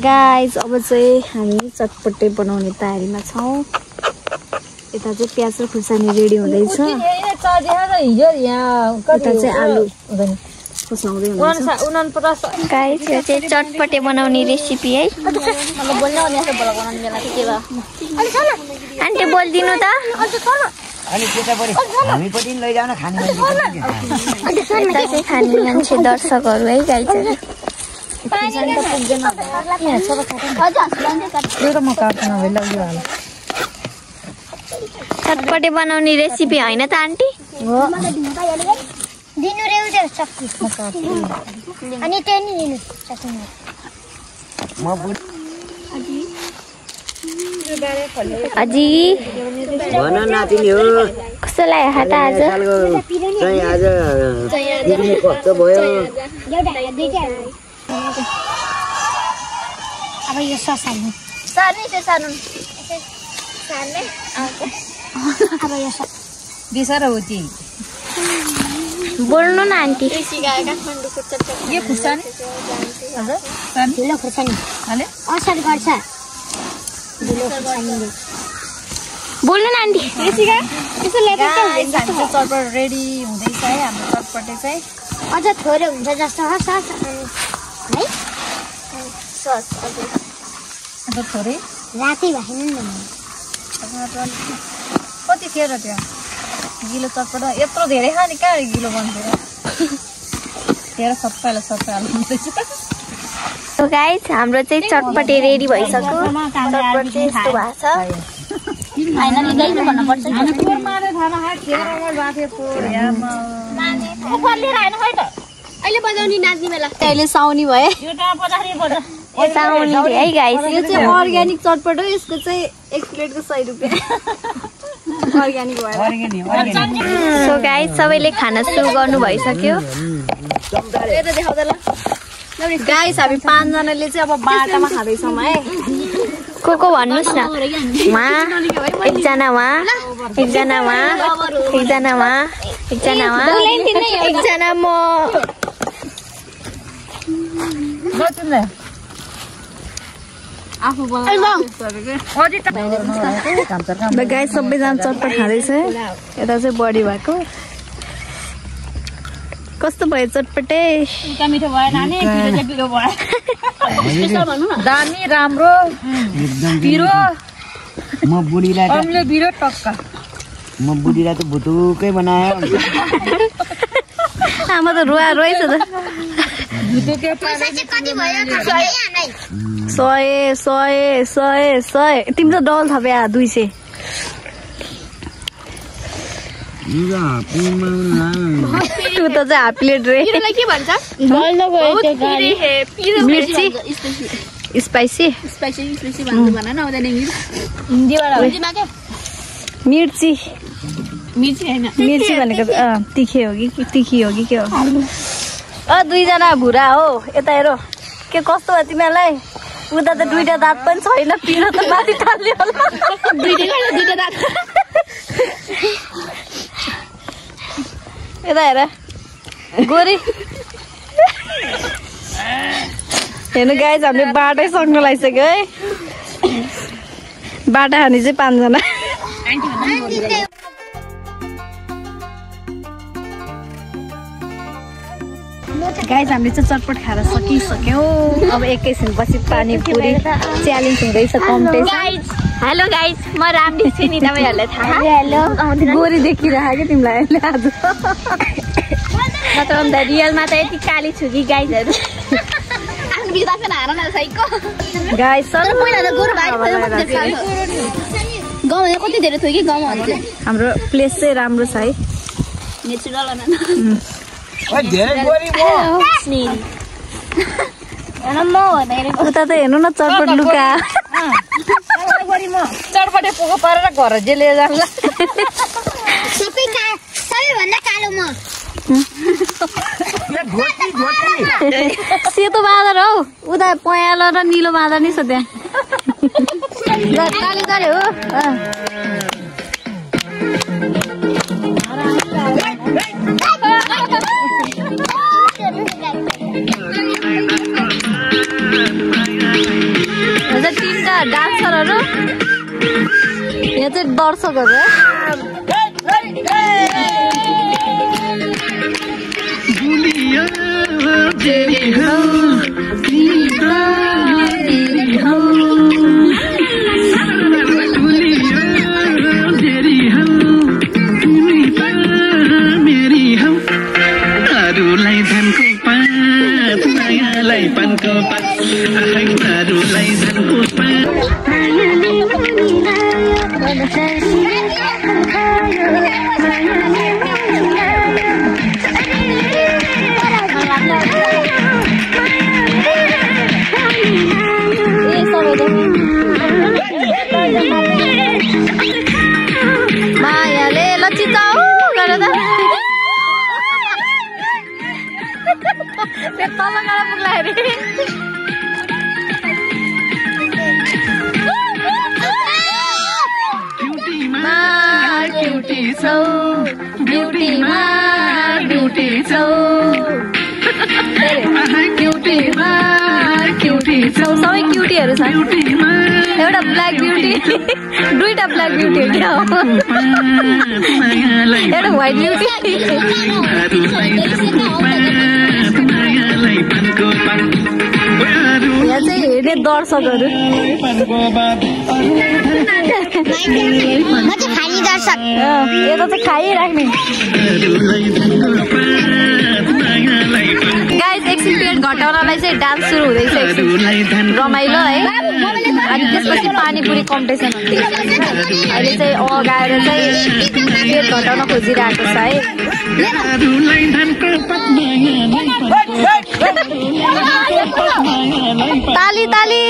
Guys अब चाहिँ हामी चटपटे बनाउने तयारीमा छौं। यता चाहिँ प्याज र खुर्सानी रेडी हुँदैछ। यता चाहिँ आलु खुसाउँदै हुनुहुन्छ। गाइस यो चाहिँ चटपटे बनाउने रेसिपी है। आन्टी बोल्दिनु त। अनि त्यतापरि हामी पनि लैजाउन खाने मान्छे खाने मान्छे दर्शकहरू है गाइसहरु। चटपटे बनाउने रेसिपी हैन त आन्टी? हो दिनु रेउदे सक्की अनि टेनी दिनु सक्नु म अजी भन नातिनी हो कस्तो लाग्यो हात आज? चाहिँ आज दिदी कस्तो भयो? अब यो ससाल्नु सार्ने त्यो सार्नु सार्ने अब यो बिसरा होती बोल्नु न आन्टी। यो खुर्सानी हजुर ढिलो खुर्सानी हाले असर गर्छ ढिलो खुर्सानीले बोल्नु न आन्टी। यसो लेटे चाहिँ चटपट रेडी हुँदैछ है हाम्रो चटपटे चाहिँ। अझ थोरै हुन्छ जस्तो हो सस है सस अब थोरै राति भएन नि कति थियो र त्यो गिलो चटपट यत्रो धेरै खाने कहाँ गिलो बन्थ्यो तेरो सबैलाई सबै हाल्दैछ। सो गाइस हाम्रो चाहिँ चटपटे रेडी भइसक्यो। चटपट चाहिँ यस्तो भएको छ। फाइनली गाइस भन्नु पर्छ हामी पोर मारे थाहा खा खेरमा बाथे पोर यामा लिएर आएन खै त अहिले बजाउने नाच्ने बेला अहिले साउनी भए यो त पचारी पर्छ साउनी है गाइस। यो चाहिँ अर्ग्यानिक चटपट हो। यसको चाहिँ 1 प्लेटको 100 रुपैयाँ अर्ग्यानिक भयो। सो गाइस सबैले खाना सुरु गर्नु भइसक्यो। यता देखाउँदा ल गाइस हामी 5 जनाले चाहिँ अब बाटामा खाँदैछौँ है। को भन्नुस् न। वहाँ एकजना वहाँ एकजना वहाँ एकजना वहाँ एकजना वहाँ एकजना म। गाइस सबैजना चटपट खाँदैछ। यता चाहिँ बढी भएको कस्तो भयो चटपटे? मिठो भयो नानी पिरो चाहिँ पिरो भयो दामी राम्रो पिरो म बुढीलाई अम्ले बिरो टक्का म बुढीलाई त भुतुकै बनायो। आमा त रुवा रोइछ त। कति भयो 100 तिम्रो डल थपे 200 तँ त चाहिँ हाफ प्लेट रे। के भन्छ मिर्ची स्पाइसी भन न आउँदैन मिर्ची मिर्ची हैन मिर्ची भनेको तिखे हो कि तिखी हो कि के हो? दुईजना भुरा हो। यता हेर के कस्तो भयो तिमीहरूलाई? उता त 2टा दाँत पनि छैन। पिरो त माथि थाल्यो होला। 2टा दाँत यता हेर गोरी हेर्नु गाइस हामीले बाटै सक्नु लागिसक्यो है। बाटा खाने चाहिँ 5 जना। गाइस हामीले चाहिँ चटपट खाएर सकिसक्यौँ। अब एकैछिनपछि पानीपुरी च्यालेन्ज हुँदैछ कम्पिटिसन। हेलो गाइस म रामडी छु नि तपाईहरुलाई थाहा। हेलो गोरी देखिरहेको कि तिमीलाई अहिले आज? मतलब त रियलमा त यति काली छु कि गाइसहरु आफ्नो बिदा पनि हार न सहीको गाइस तर पहिला त गोरु भाइ गाउँमा कति धेरै थियो कि गाउँमा हाम्रो प्लेस चाहिँ राम्रो छ है। नेचुरल न धेरै गोरी म उता त हेर्नु न चटपट लुका चटपटे पोको पारेर घर जेले जाला। सबैभन्दा कालो म सेतो बाँदर हौ। उता पहेँलो र निलो बाँदर नि छ त्यहाँ। काली गरे हो। दर्शकहरू मायाले लचिचाउ गर त तल गएर पुग्ला अरे ब्युटी छौ ब्युटीमा ब्युटी छौ क्युटी छौ सबै क्युटीहरू छ एउटा ब्ल्याक ब्युटी दुईटा ब्ल्याक ब्युटी क्या हो एउटा व्हाइट ब्युटी यहाँ चाहिँ हेर्ने दर्शकहरू यता चाहिँ खाइराख्ने गाइस एकछिन पेट घटाउनलाई चाहिँ डान्स सुरु हुँदैछ रमाइलो है अनि त्यसपछि पानीपुरी कम्पिटिसन हुन्छ अहिले चाहिँ अगाएर चाहिँ पेट घटाउन खोजिरहेको छ है ताली ताली